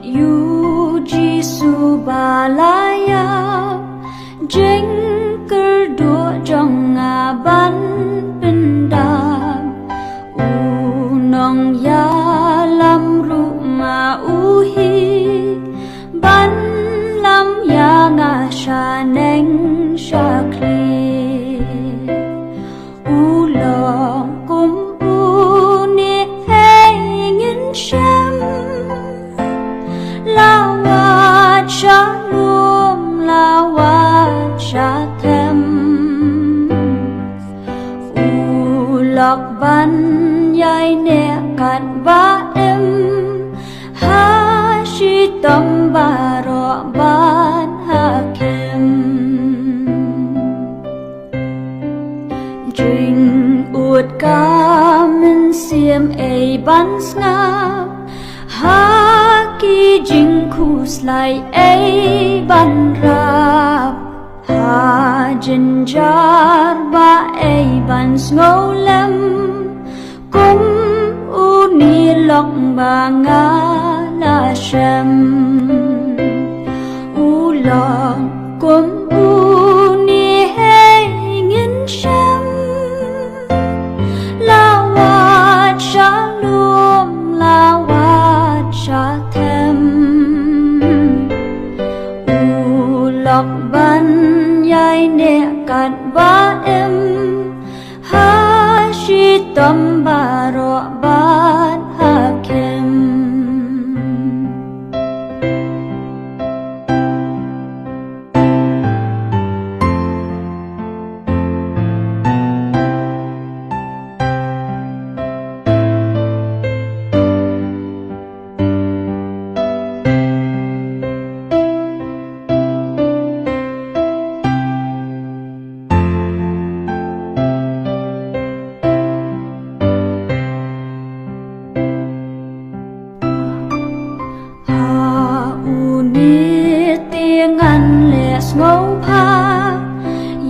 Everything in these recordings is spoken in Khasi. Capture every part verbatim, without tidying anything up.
Ïa u Jisu ba la ïap, jingkyrduh jong nga ban pyndap. U nongïalam ruh ma u hi, ban lam ïa nga shaneng shakhlieh. U long kum une hei ngin shem, la wat sha lum, la wat sha them. U lok ban ïaineh katba im, ha shitom baroh bad ha kem. Jingud ka mynsiem ei ban sngap, ha ki jingkhuslai ei ban rap, ha jynjar ba ei ban sngewlem. Kum une lok ba nga la shem, u long kum une hei ngin shem, la wat sha lum, la wat sha them. U lok ban ïaineh katba im, ha shitom baroh bad ha kem. Ha une te ngan leh sngewbha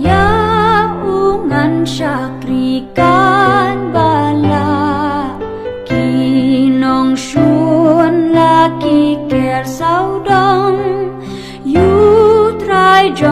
ïa u, ngan shakri ka